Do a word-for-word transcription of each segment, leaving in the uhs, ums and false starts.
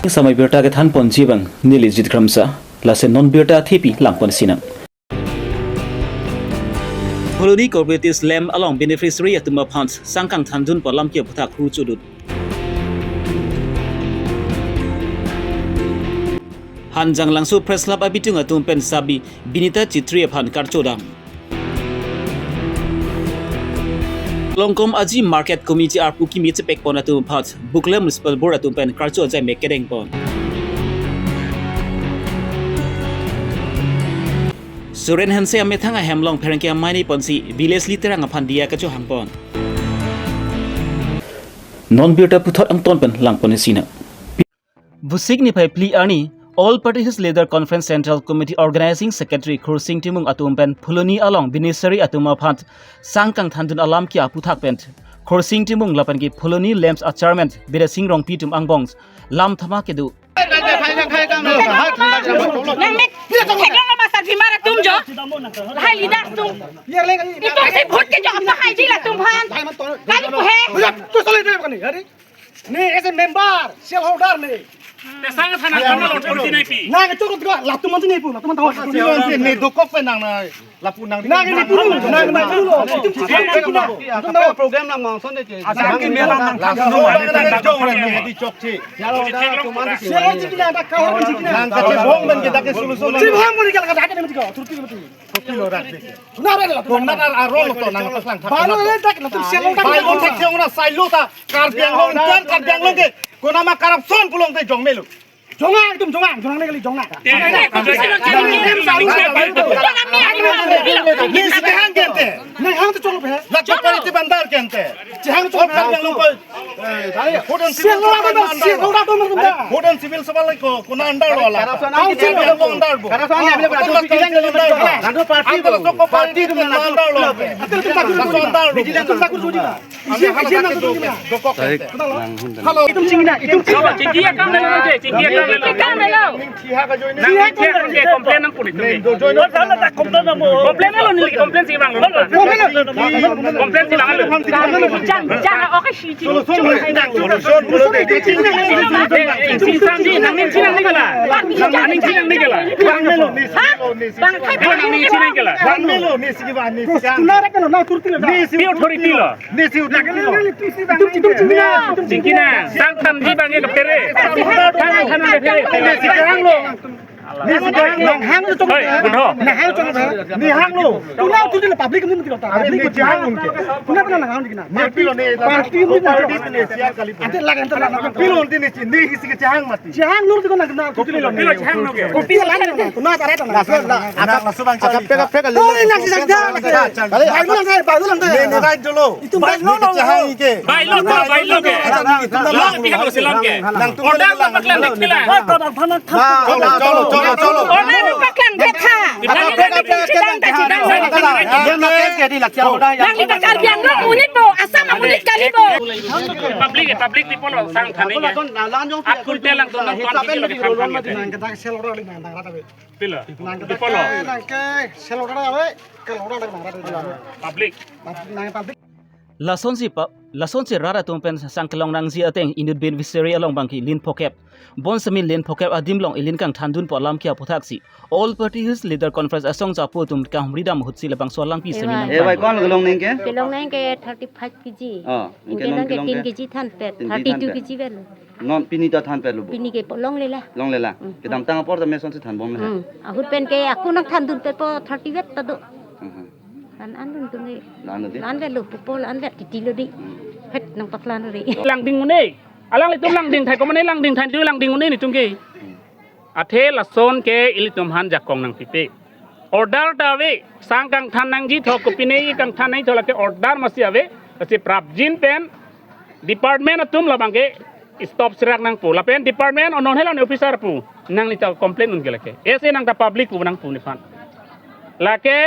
Samai birta kethan ponji abang neli Jit Kramsa, lason non birta thepi lang pon sinang. Phuloni Cooperatives LAMP along beneficiary atum aphan sangkang thandun pu alam ke aphuthak hu chodun. Hanjanglangso Press Club abitung atum pen sabi Binita Chetri aphan karcho dam. Longkom Aji Market Committee arpu kimi chepek pon atum aphan Bokolia Municipal Board atum pen karcho ajai mek kedeng pon. Suren Hanse amethang ahem along pherangke amei ni ponsi village li Terang aphan diya kachohang pon. Non birta puthot angton pen lang pon sinang. Vosik niphai phli arni All Party Hills Leader Conference Central Committee Organizing Secretary Khorsing Timung atum pen Phuloni along beneficiary atum aphan sangkang thandun alam ke aphuthak pen Khorsing Timung lapen ke Phuloni LAMP a-chairman Bidya Sing Rongpi atum angbong lam thama kedo. Nang mek theklong lo masa bimar atum jo. Lahai leaders atum. Itum si vote ke jo apa hai ji latum aphan. Kali pu he. Bhaiya, tu sale deh kani, hari. Ne ese member, shareholder ne. Te sang sana kana lo thor ti nai pi. Nang choro tu latum man tu ne pu, latum man tahu. Ne dokok pe nang na lapu nang. Nang ne pu, nang ne pu lo. Itum si itum si na. Itum tahu. Program nang mangson de. Asam ki mela nang. Laso nang jong re ne di chok si. Shareholder si na, dak kau si na. Nang kachebong men ke dak ke solution. Chebong men ke dak ke dak ke ne mati ko. Thor ti mati. Kopilo rak de. Suna re la. Kong nang ar arong to nang pasang thak. Bailo le dak latum shareholder. Bailo thek se ong ra sailo ta. Karbi Anglong inter Karbi Anglong ke. Konama corruption pulote jong melo. Jonga itum jonga, jonga ne kali jonga. Ni si kehang kente. Nang hang tu cholo pe. La chapari ti bandar kente. Chehang cholo. Karbi Anglong ko. Vote and civil shareholder, shareholder atum ta. Vote and civil sabha ko kona under lo la. Corruption ang Karbi Anglong under bo. Corruption ang Karbi Anglong under bo. Nang party bo. Party atum under lo. Atel atum takur jodi. Vigilance atum takur jodi. Isi isi nang takur jodi. Hello. Itum chingna, itum chingna. Chingki akam nang nang chingki akam nang. Akam nang. Nang ni chingki akam complain nang puni tu. Complain lo ni complain si bang. Complain si bang lo. Jang jang oke. Authority lo. Chingki na. Sang thanji bang ke pere. Sang than ke pere. Nang hang lo chok. Hoi, butho. Nang hang chok. Ni hang lo. Tuna tu din public mun tilo ta. Public ni chehang unke. Tuna tuna nang hang dikna. Ni pilo ni. Party mun party ni siar kali. Ante lagi ante lagi. Pilo ni ni ni hisi ke chehang mati. Chehang nur tu nang na tu pilo ni. Pilo chehang no ke. Kopi lan na. Tuna tara tuna. Laso na. Agap laso bang chari. Agap pega pega le. Oh, nang si sagda. Kali. Baru nang saya, baru nang saya. Ni ni right jolo. Itu bailo lo. Chehang ke. Bailo, bailo ke. Lang pihak lo silang ke. Order lang paklang dek sila. Cholo, cholo, cholo, cholo. Order paklang dek ha. Nang ni paklang dek ha. Nang ni paklang dek ha. Nang ni paklang dek ha. Nang ni paklang dek ha. Public, public people sang thani ke. Akun telang tu nang kon. Nang kita sel order nang rata be. Pila. Nang kita sel order be. Sel order nang rata be. Public. Nang public. Lasonsi pa, lasonsi rat atum pen sang kelong nangji ateng inut beneficiary along bangke lin phokep. Bonsemi lin phokep adim along ilin kangthandun pu alam ke aphuthak si All Party Hills Leader Conference asong japo atum kahumri dam ahut si labangso alangpi semi nang. Eh, bai, ko-an kelong nang ke? Kelong nang ke thirty five K G. Oh, nang ke non kelong ke tin K G than pet, tin K G than pet. Thirty two K G vel. Non pini ta than pet lo bo. Pini ke po longle la. Longle la. Hmm. Kedamtang apor ta meson si than bom le. Hmm. Ahut pen ke ako nangthandun pet po thirty vet ta do. Hmm. An an dun tung ke. Lan lo di. Lan vet lo, popol an vet titi lo di. Hmm. Het nangpaklang lo di. Langding un-e. Alanglitum langding thai, komane langding thai, tu langding un-e netum ke. Hmm. Athe lason ke ilitum aphan jakong nangpipe. Order ta ave, sang kangthan nangji tho, kopine kangthan nangji tho, lake order masi ave, lasi prapjin pen department atum labang ke stop serak nangpo. Lapen department onon helan officer pu, nangli ta complain un ke lake. Ese nang ta public pu nangpo nephan. Lake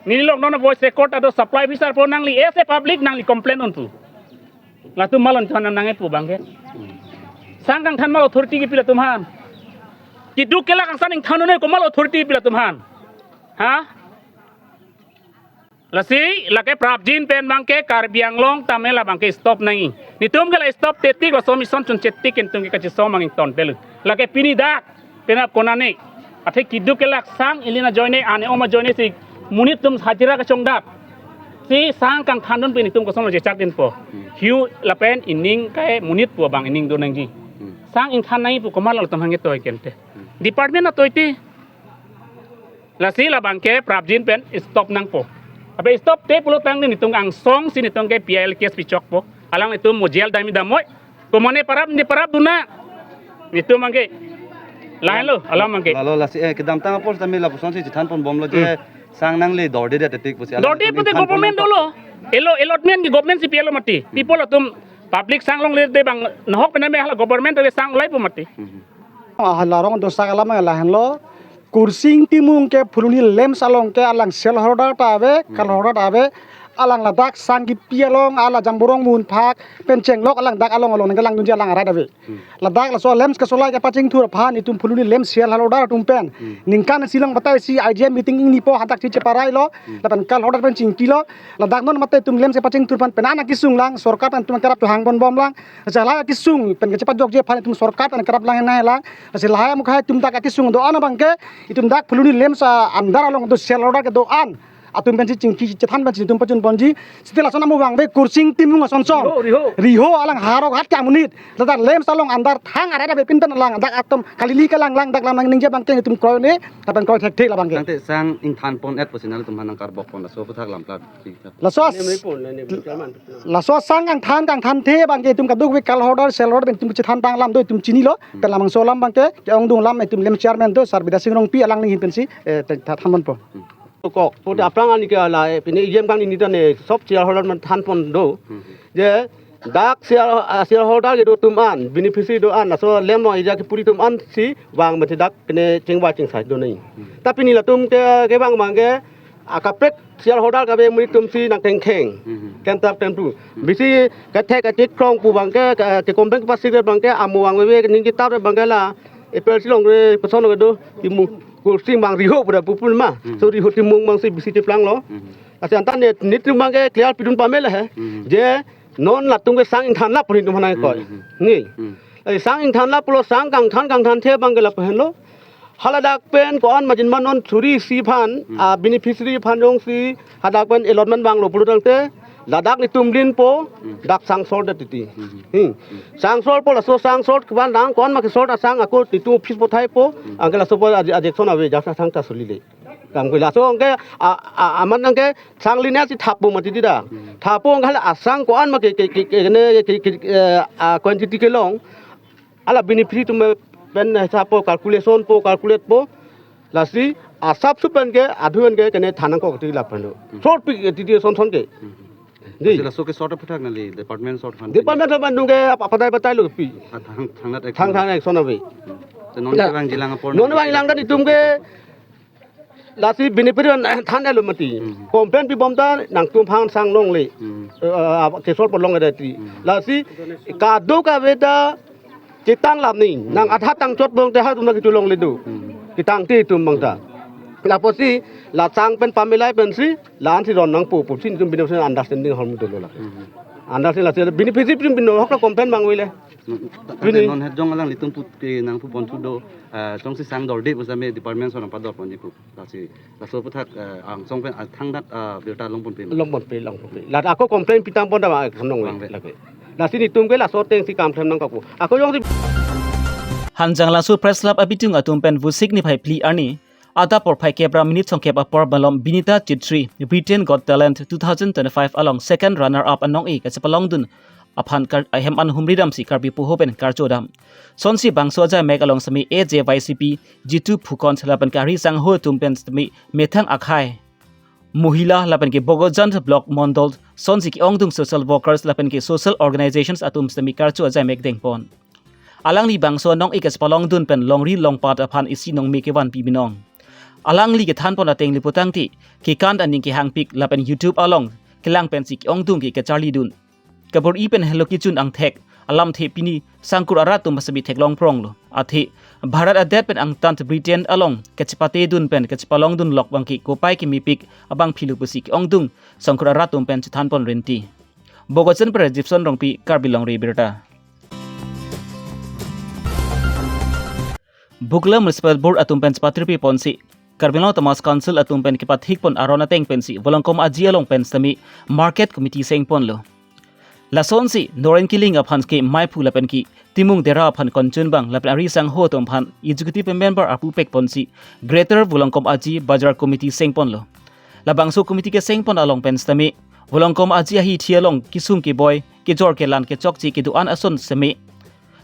neli lok non voice record ado supply officer pu, nangli ese public nangli complain un pu. Latum malon than nang epu bang ke. Sang kangthan mal authority kepi latum aphan. Keduk kelak angsan ingthan un-e ko mal authority kepi latum aphan. Ha? Lasi, lake prapjin pen bang ke Karbi Anglong tame labang ke stop nangji. Netum ke la stop tetik, laso mission chun chetik netum ke kachisom angton telu. Lake pini dak penap konane. Athe keduk kelak sang ili ajoine, ane om ajoine si monit atum hajira kachongdap. Si sang kangthandun pen netum kosonlo jechak dinpo. Hmm. Hiu lapen ining kai monit pu abang ining do nangji. Hmm. Sang ingthan nangji pu komat latum hangke toi kente. Hmm. Department atoi ti. Lasi labang ke prapjin pen stop nangpo. Abe stop te pulotangte netum angsong si netum ke P I L case pichokpo. Alanglitum mo jail damji damnoi. Komane parap ne parap duna. Netum abangke. Lahenlo, alam abangke. Lalo lasi, eh, kedamtang apor tame lapuson si chethan ponbomlo je, hmm, sang nangle dorde det tetik pusi. Dorde alanglitum pute ingthan government ponang dolo. Elo allotment ke government si pilo mati. Hmm. People atum public sang longle te abang nahok pename hala government te sang ulaipo mati. Hmm. Ah, hala rong dosa kalam lahenlo. Kursing Timung ke Phuloni LAMPS along ke alang sel holder ta ave, hmm, card holder ta ave. Alang ladak sang kipi along, ala Jamborong Munphak pen chenglok alang dak along along nangkelangdunji alang arat ave. Hmm. Ladak laso LAMPS kesolai kepachingthur aphan itum Phuloni LAMPS sel holder atum pen. Hmm. Ningkan isi along batai si I G M meeting ingnipo hadak si cheparailo. Hmm. Lapen card holder pen chingkilo. Ladak non mate itum LAMPS kepachingthur aphan pen ana kesung lang, sorkar pen itum kerap tu hang ponbom lang. Lasi lahai akesung pen kachepajokji aphan itum sorkar pen kerap lang henai lang. Lasi lahai amukhai itum dak akesung do-an abangke, itum dak Phuloni LAMPS a-under along do sel holder kedo-an atum pensi chingki chethan pensi itum pachun ponji. Sita lason amu abang ave Kursing Timung ason son. Riho, riho. Riho alang harok hat ke amonit. Ladak LAMPS along under thang arat ave pintan alang dak atum kalili kelang lang dak lam nangji abangke itum kroine, lapen kroi thekthe labangke. Tangte sang ingthan pon-et pusi nanglitum aphan nangkarbok pon laso aphuthak lam plat. Laso as-, laso sang kangthan kangthanthe abangke itum kadokave card holder, sel holder pen itum chethan tanglam do itum chinilo, hmm, pen labangso alam abangke ke-ongdung alam itum LAMPS chairman do Sar Bidya Sing Rongpi alangli ahin pensi, eh, te-, tha-, than ponpo. Hmm. Kok, pute, hmm, aphrang ani ke ala, eh, pine E M kang ni tane sob sel holder aphan than pon do. Hmm. Je dak sel, ah, sel holder kedo atum an, beneficiary do-an, laso LAMPS along eja kepuri atum an si vang mati dak pine chingvai chingsai do nai. Hmm. Ta pini latum ke, kevang abangke, akaprek sel holder kave monit atum si nangkhengkheng. Mhm. Kemtap kemtu. Mhm. Bisi kethek kachit krong pu abangke, ke, ke company kepasik abangke, amu abang ave, ning kitar abangke la, A P L C along re, koson along do, Timung, Kursing abang Riho pu da pupun ma. Mhm. So Riho Timung abang si bisi cheplanglo. Mhm. Lasi anta ne, netum abangke clear pidun pame le he. Mhm. Je, non latum ke sang ingthan lap puri tum hanai koi. Mhm. Ni. Mhm. Eh, sang ingthan lap pulo sang kangthan kangthanthe abangke lapu henlo. Haladak pen ko-an majin ma non suri isi aphan, hmm, ah, beneficiary aphan jongsi, hadak pen allotment vanglo pulotangte, ladak netum linpo, hmm, dak sang sol det titi. Hmm. Hmm. Sang solpo laso sang sol kevan dang ko-an ma kesol asang ako netum office pothaipo, hmm, anke laso po aj-, ajection ave jasa sang ta solile. Kam ke laso anke, a, a, amat anke sang line si thappo mati tida. Hmm. Thappo anke hala asang ko-an ma ke, ke, ke, ke, ne, ke, ke, eh, ah, quantity kelong. Ala beneficiary atum pen hisap po, calculation po, calculate po. Lasi asap su pen ke, adhu pen ke, kene than nangkok ti lapen do. Hmm. Short pi ke, titi son son ke. Hmm. Di. Sila so ke short aphuthak nangli, department short aphan. Department short aphan nung ke, apa, patai patai lo pi. Thang, thang, thangnat ek. Thang, thang ek son ave. Hmm. Te non, ya, kevang jilang apor non nang vang jilang dan itum ke, lasi beneficiary an than elo mati. Hmm. Complain pibom ta nangtum aphan sang longle. Hmm. Eh, eh, kesol po longle ti. Hmm. Lasi kadokave ta ketang lam ni. Hmm. Nang adha tang chot bong te ha tum lagi tu longle do. Hmm. Ketang ti tum bang ta. Lapusi la sang pen pamilai pensi la-an si ron nangpo pusi netum beneficiary understanding ahormu dolo la. Hmm. Understanding lasi beneficiary pin bin hok la complain abang ave le. Hmm. Pini. Non het jong alanglitum put ke nangpu pon thu do. Eh, jongsi sang dorde pu same department so nangpador ponji pu. Lasi, laso aphuthak, eh, angsong pen, ah, thangnat, ah, birta long ponpe. Long ponpe, long ponpe. La ako complain pitang pon da ma, eh, khanong vang le, ve, lake. Lasi netum ke laso ateng si kam klem nangkok pu. Ako jongsi Hanjanglangso Press Club abitung atum pen Vosik niphai phli arni, adap porphai kep ra minute songkep apor malom Binita Chitri, Britain Got Talent two thousand twenty-five along second runner up anong-e kachepalongdun aphan kar-, ahem an humri damsi Karbi poho pen karcho dam. Sonsi bangso ajai mek along semi A J Y C P, Jitu Phukon lapen ke ari sangho atum pen semi methang akhai, mohila lapen ke Bogojan Block Mondol, sonsi ke-ongdung social workers lapen ke social organizations atum semi karcho ajai mek dengpon. Alangli bangso anong-e kachepalongdun pen longri longpat aphan isi nongme kevan pi binong. Alangli kethan pon ateng le pulotangte, kekan aning kehangpik lapen YouTube along kelang pensi ke-ongdung ke kacharlidun. Kabor-i pen helo kechun angthek alamthe pini sangkur arat atum semi theklong pronglo. Athe Bharat adet pen angtan Britain along kachepatedun pen kachepalongdun lok abangke kopai kemepik abang philo pusi ke-ongdung sangkur arat atum pen chethan pon rinti. Bokajan pen Jipson Rongpi, Karbi Longri Abirta. Bokolia Municipal Board atum pen chepatirpi ponsi Karbi Anglong Autonomous Council atum pen kepathik pon aron ateng pensi Volongkom Aji along pen sitame Market Committee seng ponlo. Lasonsi Noren Killing aphan ke maiphu lapen ke Timung Dera aphan konchun bang lapen ari sangho atum aphan Executive Member apupek ponsi Greater Volongkom Aji Bazar Committee seng ponlo. Labangso committee keseng pon along pen sitame Volongkom Aji ahithi along kesung keboi, kejor kelang, kechokche kedo-an ason sitame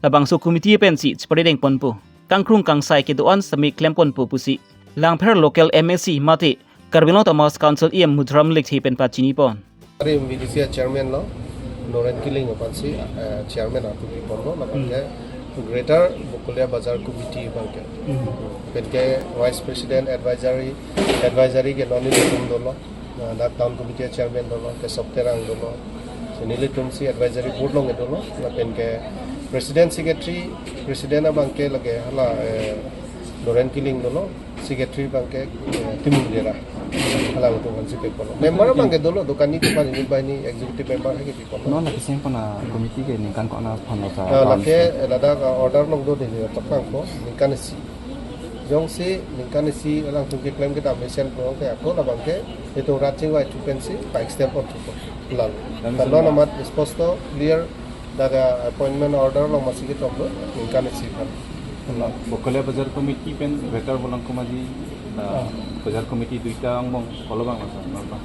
labangso committee pensi cheparideng ponpo. Kangkrung kangsai kedo-an sitame klem ponpo pusi Langpher local M A C mate Karbi Anglong Autonomous Council E M Mudram Lekthe pen pachini pon. Ari M V D C chairman lo, Noren Killing aphansi, eh, chairman atum pi ponlo, lapen ke Greater Bokolia Bazar Committee abang ke. Pen ke Vice President Advisory, Advisory ke non nelitum dolo. Na, dak Town Committee chairman dolo, Kesob Terang dolo. So nelitum si Advisory Board along dolo, lapen ke President Secretary, President abang ke lake hala, eh, Noren Killing dolo. Secretary abang ke, eh, Timung Dera. Halangtum aphansi pi ponlo. Member abang ke dolo, dokani kepan unit banghini executive member hai ke pi ponlo. Non lake seng pon a-committee ke ningkan ko-an aphan lo ta? Ah, lake, eh, ladak, ah, order along do de, de, tok nangpo, ningkan isi. Jongsi ningkan isi alangtum keklem kedam mesen po ke ako labang ke, itum rat chingvai thu pensi, pa extend pon thupo. Lalo. Lalo namat sposto clear, dak appointment order along masi ketok lo, ningkan isi aphan. Bokolia Bazar Committee pen Greater Volongkom Aji, ah, Bazar Committee duita angbong, kolo abang masa, non abang.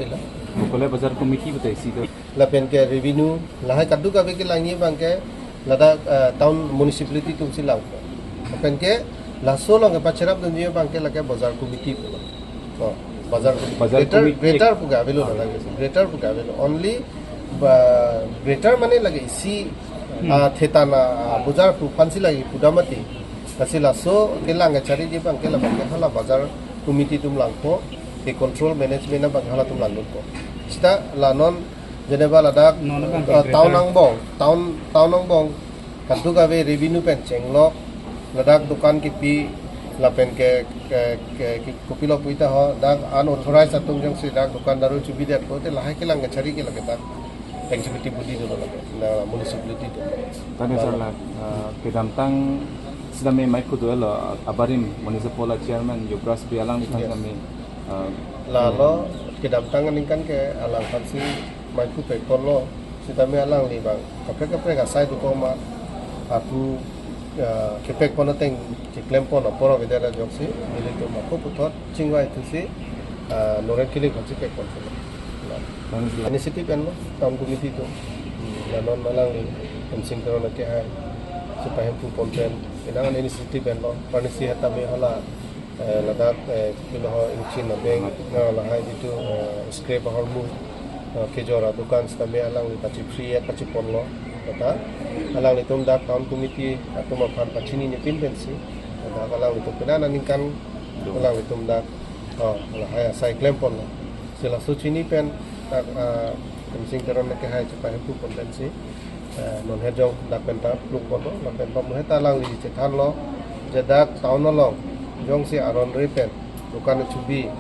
Pila? Bokolia Bazar Committee betai si do. Lapen ke revenue, lahai kadokave kelangji abang ke, ladak, eh, town municipality atumsi lang. Lapen ke, laso along kepacherap dunji abang ke lake Bazar Committee pulo. Oh, Bazar Committee. Bazar Greater, Committee. Greater pu ke avelo ladak. Greater pu ke avelo. Only, ba, Greater mane lake isi, ah, thetan, ah, bazar pu aphansi lake pudamati. Lasi laso kelang kechariji abang ke labang ke hala Bazar Committee atum langpo, ke control management abang halatum langdunpo. Seta la non jeneba ladak, non abang ke, ah, town Greater angbong, town, town angbong, kadokave revenue pen chenglok, ladak dokan kepi, lapen ke, ke, ke, ke, kopilo puita ho, dak unauthorized atum jongsi dak dokan daru chubidetpo, te lahai kelang kechari ke lake dak executive body dolo lake, na municipality dolo. Tadi sar la, eh, kedamtang sitame maiphu dolo, abarim municipal chairman Yuvraj Bey alangliphan, yes, sitame, eh, lalo kedamtang aningkan ke alangphansi maiphu pekponlo, sitame alangli abang kaprek kaprek asai dokok ma, atu, eh, kepek pon ateng keklem pon apor avedara jongsi, nelitum ako puthot chingvai thusi, eh, Noren Killing aphansi pekpon thulo. Initiative enlo, town committee atum. Hmm, la non alangli, Hemsing Teron akehai, chepa hemphu pon pen, inang initiative enlo, parnisi hetame hala, eh, ladak, eh, pilo ho ingchin abeng, na lahai jitu, eh, scrap ahormu, eh, kejor adokan sitame alangli pachi free at pachiponlo, kata, alanglitum dak town committee atum aphan pachini nipin pensi, kata, alanglitum pina aningkan, alanglitum dak, oh, lahai asai klem ponlo. Si laso chini pen, dak, ah, Hemsing Teron akehai chepa hemphu pon pensi, eh, non hejong dak pen ta pluk ponlo, lapen pamu heta alangli chethanlo, je dak town along, jongsi aron re pen, dokan chubi,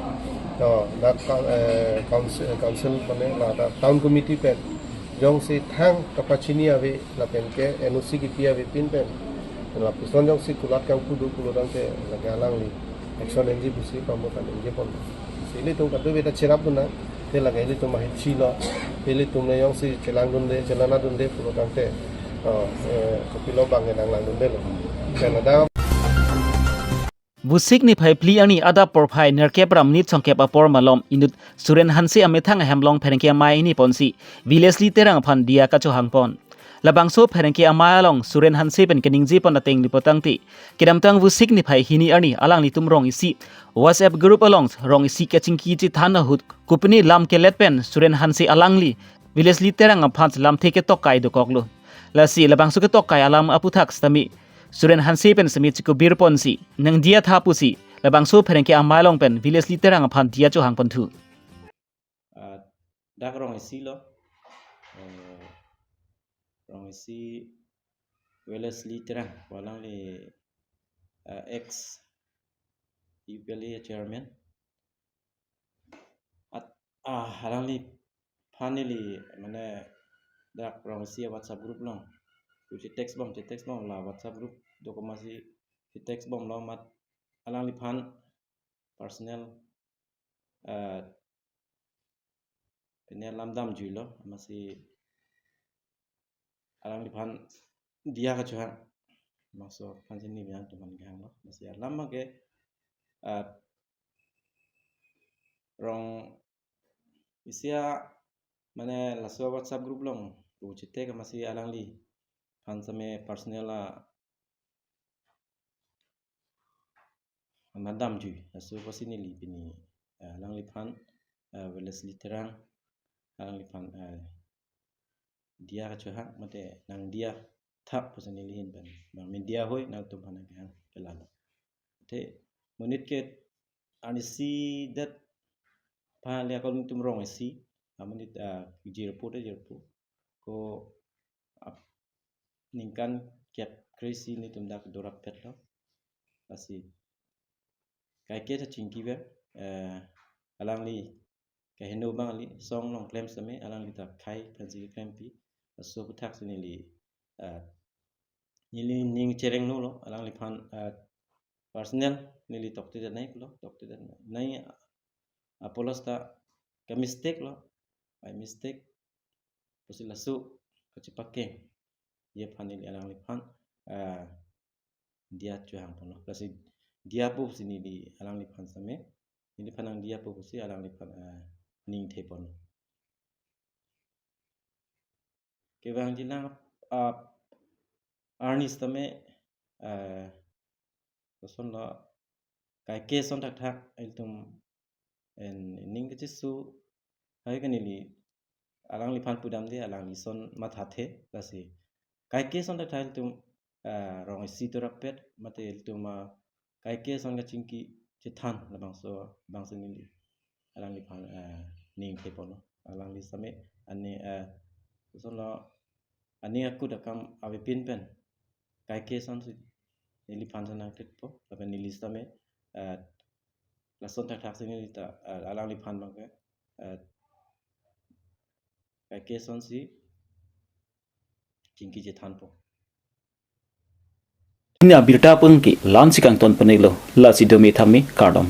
to, dak ka-, eh, council, council mane, la dak town committee pen, jongsi thang kapachini ave, lapen ke N O C kipi avepin pen, lapuson jongsi kulat kangpu do pulo tangte, lake alangli action enji pusi pamu kan enji pon. Si ilitum kadokave ta cherap dun nang, te lake ilitum ahithi lo, ilitum le jongsi chelang dunde, chelana dunde pulo tangte, oh, eh, kopilo abang ke nang lang dundelo. Te ladak Vosik niphai phli arni adap porphai nerkep ra minit songkep apor malom inut Suren Hanse amethang ahem along pherangke amei hini ponsi V Leslie Terang aphan diya kachohang pon. Labangso pherangke amei along Suren Hanse pen keningje pon ateng lipo tangte, kedamtang Vosik niphai hini arni alanglitum rong isi WhatsApp group along rong isi kachingki chethan ahut kopine lam kelet pen Suren Hanse alangli V Leslie Terang aphan lamthe ketok kai dokoklo. Lasi labangso ketok kai alam aputhak sitame Suren Hanse pen sitame chikubir ponsi nangdiya tha pusi labangso pherangke amei along pen V Leslie Terang aphan diya chohang ponthu. Ah, dak rong isi lo. Eh, rong isi V Leslie Terang, alangli, eh, ex U P L A chairman. At, ah, alangli aphan neli mane dak rong isi a WhatsApp group along, ku che text bom, che text bom, la WhatsApp group do komatsi che text bomlo, mat alangliphan personal, eh, pine lam damjuilo, amatsi alangliphan diya kachohang. Labangso aphan si neli nangtum aphan kehanglo. Amatsi alam ke, eh, rong isi a mane laso WhatsApp group along ku che text, amatsi alangliphan same personal a amat damjui. Laso apotsi neli pini, eh, alangliphan, eh, Wellesley Terang, alangliphan, eh, diya kachohang, mate nangdiya thap pusi neli ahin pen bang media hoi nangtum aphan nangkehang ke lalo. Te monit ke arnisi det aphan le akon tum rong isi, amonit, ah, jirpo de jirpo. Ko ap-, ningkan kep kre-isi netum dak dorap petlo. Lasi kaike ta chingki ave, eh, alangli kaheno abang kali, song along klem sitame alangli ta khei pensi klempi. Laso aputhaksi neli, eh, neli ning chereng nolo, alangliphan, eh, personal neli tokte nangnei pulo, tokte nangnei apotlo seta ka mistake lo, by mistake pusi laso kachepakengji aphan neli alangliphan, eh, diya chohang ponlo. Lasi diyapo pusi neli alangliphan same, neliphan nangdiyapo pusi alangliphan, eh, ning the ponlo. Kevangji lang, ah, arni sitame, eh, kosonlo, kaike ason thakthak ilitum en ning kachesu hai ke neli alangliphan pudamde, alangli ason mathathe. Lasi kaike ason thakthak ilitum, ah, rong isi dorap pet, mate ilitum, ah, kaike ason kachingki chethan, labangso, labangso neli alangliphan, ah, ning the ponlo. Alangli same ani, ah, kosonlo, aning akut akam avepin pen kaike asonsi neliphan sa nangkritpo, lapen neli sitame, eh, lason thakthaksi neli ta, eh, alangliphan abangke, eh, kaike asonsi chingki chethanpo. Pini abirta pu ke la-ansi kangton pon-iklo, lasi dome thame kardom.